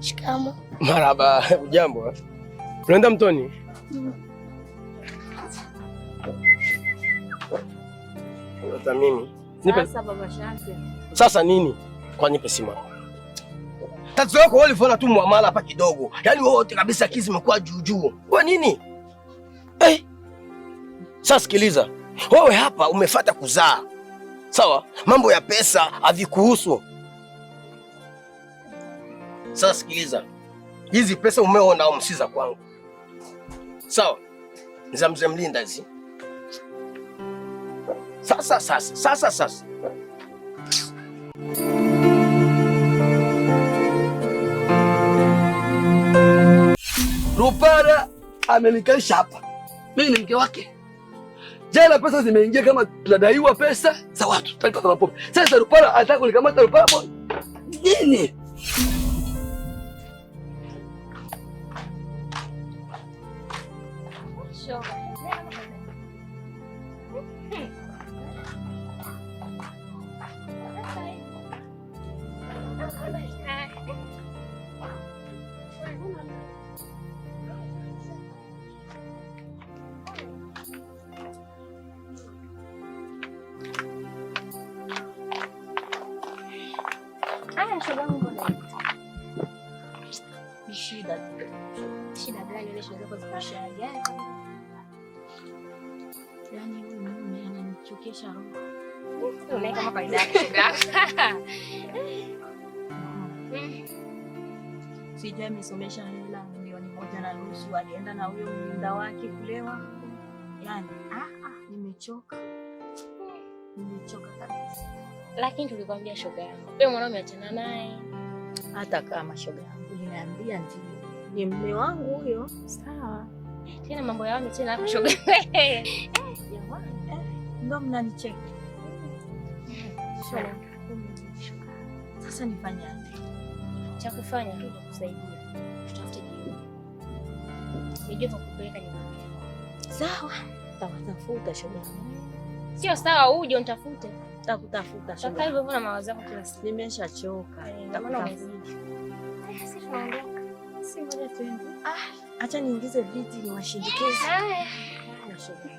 Shikamo. Marhaba, ujambo? Unaenda mtoni? Sasa mimi. Nipe. Sasa baba Shanti. Sasa nini? Kwa nipe simu. Tatizo lako wewe ulivyoona tu muamala hapa kidogo. Yaani wewe wote kabisa akili zimekuwa juu juu. Kwa nini? Eh. Sasa sikiliza. Wewe hapa umefuata kuzaa. Sawa? Mambo ya pesa havikuhusu. Sasa sikiliza. Hizi pesa umeona au msiza kwangu. Sawa? Ni za mzee Mlinda hizi. Sasa sasa sasa sasa. Rupara amenikalisha hapa, mimi ni mke wake. Jana pesa zimeingia kama tunadaiwa pesa za watu, taarifa za mapombe. Sasa Rupara anataka kunikamata Rupara nini? Shida. Shida gani? Ile shida zako zinaisha gani? Yaani huyu mume ananichokesha roho. Unaye kama kawaida yako shoga. Sijui amesomesha hela 1.5 milioni, alienda na huyo mlinda wake kulewa. Yaani nimechoka. Nimechoka kabisa. Lakini tulikwambia shoga yangu, wewe mwanaume achana naye. Hata kama shoga yangu uliniambia ndio. Ni mume wangu huyo. Sawa. Tena mambo yao ni tena hapo shoga. Jamani, ndo mnanicheka. Shoga. Sasa nifanyaje? Cha kufanya tu kukusaidia. Tutafute jibu. Nijue pa kupeleka nyumbani. Sawa. Tawatafuta shoga yangu. Sio sawa uje unitafute. Takutafuta shoga. Utakaa hivyo hivyo na mawazo yako kila siku. Nimeshachoka. Ndio maana umezidi. Sisi tunaondoka. Si ngoja tuende. Acha niingize viti niwashindikize. Haya. Haya, shoga.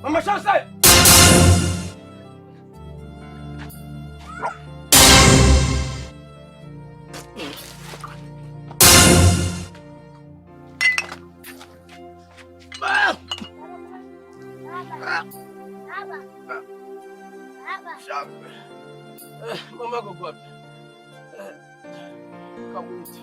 Mama Shansi! Mama yako wapi? Kamuite.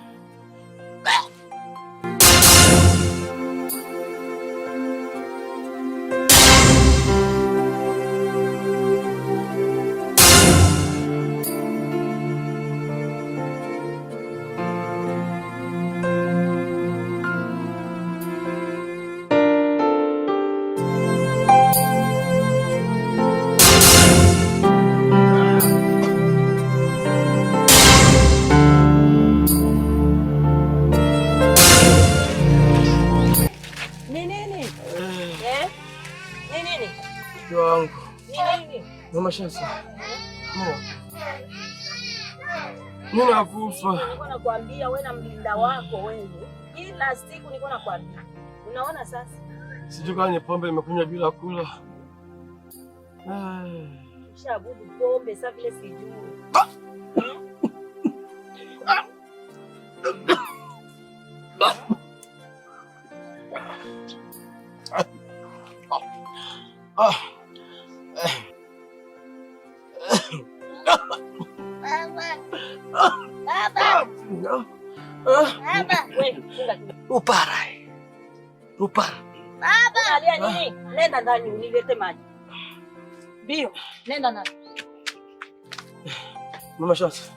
Ni nini? Eh? Ni nini? Mke wangu. Ni nini? Mama Shansi. Mimi nakufa. Nilikuwa nakwambia wewe na mlinda wako wewe. Kila siku nilikuwa nakwambia. Unaona sasa? Sijui kama ni pombe nimekunywa bila kula. Ushabudu pombe sasa vile sijui. Wewe funga kinywa. Rupara. Rupara. Unalia nini? Nenda ndani unilete maji. Mbio, nenda ndani. Mama Shansi.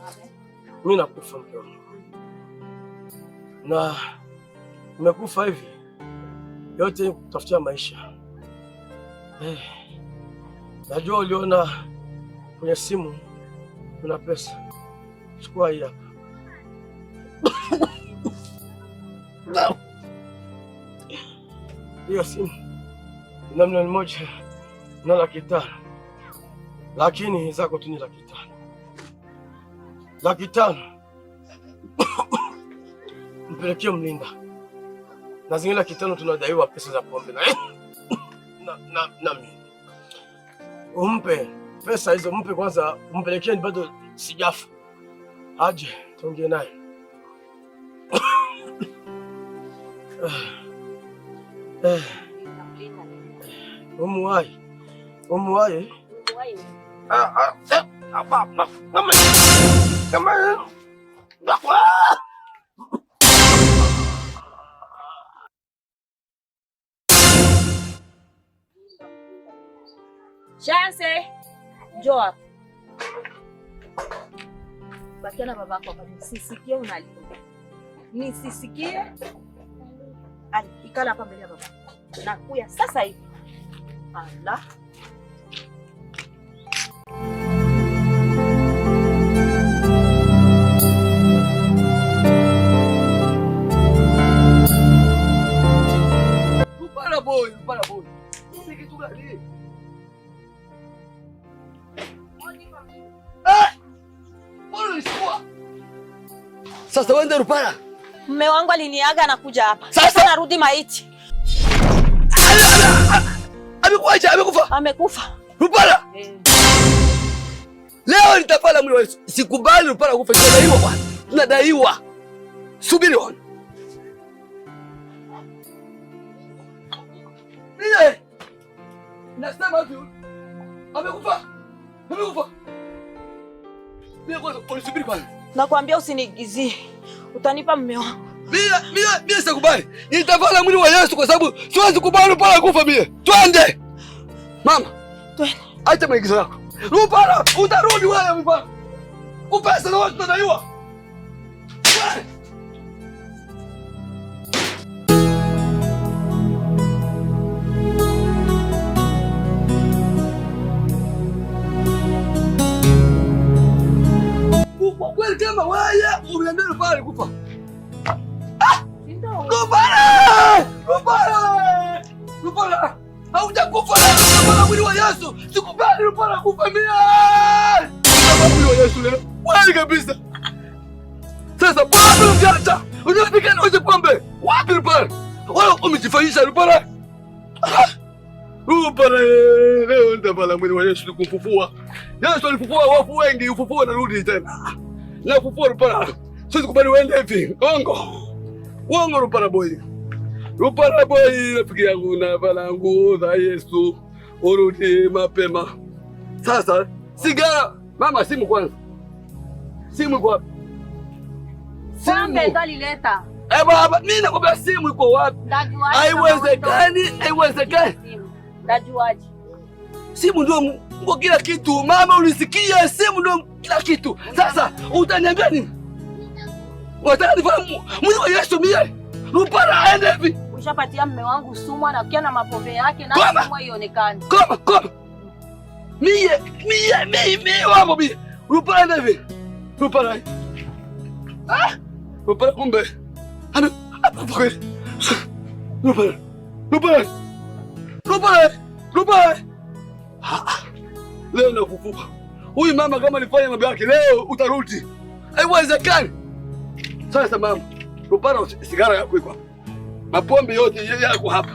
Mimi nakufa mke wangu. Na nimekufa hivi yote kutafutia maisha. Najua uliona kwenye simu kuna pesa. Chukua hii hapa. Hiyo simu ina 1,500,000, lakini zako tu ni 500,000. 500,000 mpelekee Mlinda, na zingine 500,000 tunadaiwa pesa za pombe na mimi. Umpe pesa hizo, mpe kwanza, umpelekee, bado sijafa. Aje tuongee naye. Umuwai. Umuwai. Chance, njoo hapa. Bakia na babako hapa. Nisisikie unalia. Nisisikie. Ali, ikala hapa mbele ya baba. Nakuya sasa hivi. Allah. Rupara boy, Rupara boy. Ni kitu gani? Mbona ulishtua? Sasa wende Rupara. Mume wangu aliniaga anakuja hapa. Sasa narudi maiti. Amekuacha, amekufa. Amekufa. Rupara. Leo nitapala mwili wa Yesu. Sikubali Rupara kufa. Tunadaiwa bwana. Tunadaiwa. Subiri bwana. Mie. Nasema hivi. Amekufa. Amekufa. Mie kwanza unisubiri kwanza. Nakwambia usiniigizie. Utanipa mume wangu. Mie sikubali. Nitavala mwili wa Yesu kwa sababu siwezi kubali Rupara kufa mie. Twende. Mama. Twende. Acha maigizo yako. Rupara, utarudi wewe Rupara. Upesa na watu tunadaiwa. Kwa kweli kama wewe umeniambia Rupara alikufa. Rupara! Rupara! Rupara! Haujakufa leo, utapata mwili wa Yesu. Sikubali Rupara kufa mie. Utapata mwili wa Yesu leo. Kweli kabisa. Sasa pombe mjanja. Unapika na uze pombe. Wapi Rupara? Wewe umejifanyisha Rupara. Rupara leo nitapata mwili wa Yesu kumfufua. Yesu alifufua wafu wengi, ufufua na rudi tena. Na fufua Rupara. Siwezi kubali uende hivi. Ongo. Uongo Rupara boy. Rupara boy, rafiki yangu na balangu za Yesu. Urudi mapema. Sasa sigara, mama simu kwanza. Simu kwa Pombe ndo alileta. Eh baba, mimi nakwambia simu iko wapi? Haiwezekani, haiwezekani. Ndajuaje? Simu ndio ngo kila kitu. Mama ulisikia, simu ndio kila kitu. Sasa utaniambia nini? Unataka nifahamu mwili wa Yesu mie? Rupara aende hivi. Ushapatia mume wangu sumu na kia na mapombe yake na sumu ionekane. Koma, koma. Mie, mie, mie, mie wapo mie. Rupara aende hivi. Rupara. Ah! Rupara kumbe. Ana hapa kweli. Rupara. Rupara. Rupara. Rupara. Leo nakufuka. Huyu mama kama alifanya mambo yake leo utarudi. Haiwezekani. Sasa mama, Rupara sigara yako iko hapa. Mapombe yote yako hapa.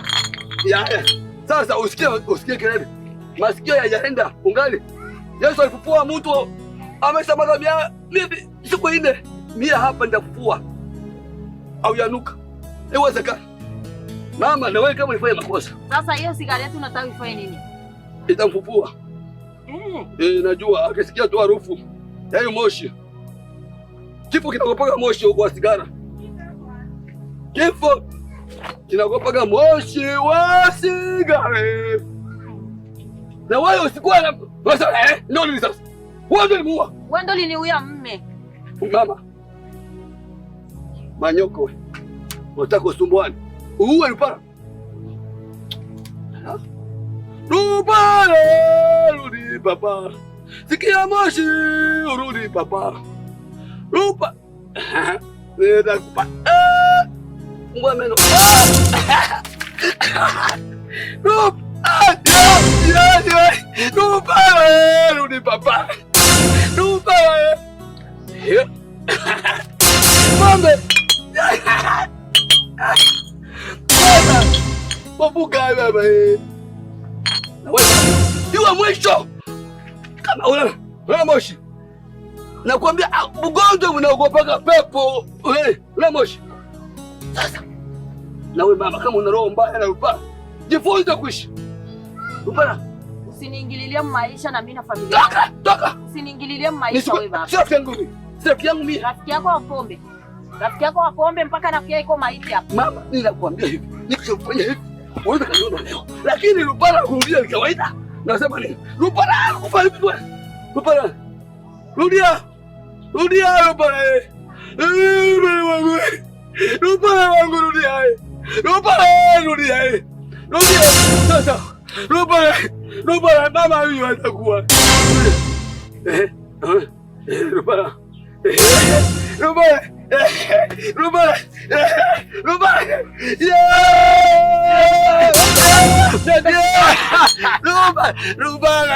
Ya. Sasa usikie kelele. Masikio yajaenda ungali. Yesu alifufua mtu amesema mia mimi siku nne mia hapa nitakufufua. Au yanuka. Haiwezekani. Mama na wewe kama ulifanya makosa. Sasa hiyo sigareti unataka ifanye nini? Itamfufua. Najua akisikia tu harufu ya hiyo moshi. Kifo kinaogopaga moshi wa sigara. Kifo kinaogopaga moshi wa sigara. Na wewe usikuwa na sasa ndio nini sasa? Wewe ndio ulimuua. Wewe ndio uliniuia mume. Mama. Manyoko wewe. Unataka usumbuane. Uue Lupara. Lupara, rudi papa. Sikia moshi, urudi papa. Lupa. Nitakupa. Mbwa meno. Lupa. Lupara, rudi papa. Lupara. Pombe. Sasa, wabuka baba. Na wewe iwe mwisho. Kama una moshi. Nakwambia mgonjwa unaogopaga pepo. Wewe, una moshi. Sasa na wewe mama, kama una roho mbaya na Lupara, jifunze kuishi. Lupara, Usiniingililie maisha na mimi na familia. Toka, toka. Usiniingililie maisha wewe baba. Sio rafiki yangu mimi. Sio rafiki yangu mimi. Rafiki yako wa pombe. Rafiki yako wa pombe mpaka nafikia iko maiti hapa. Mama, ninakwambia hivi. Nikikufanya hivi, unaweza kaniona leo. Lakini Lupara kurudia ni kawaida. Nasema nini? Lupara kufa hivi bwana. Lupara. Rudia. Rudia Lupara. Lupara wangu. Lupara wangu rudia. Lupara rudia. Rudia. Sasa. Lupara. Lupara mama huyu atakuwa. Lupara. Lupara. Lupara. Lupara. Yeah! Lupara. Lupara.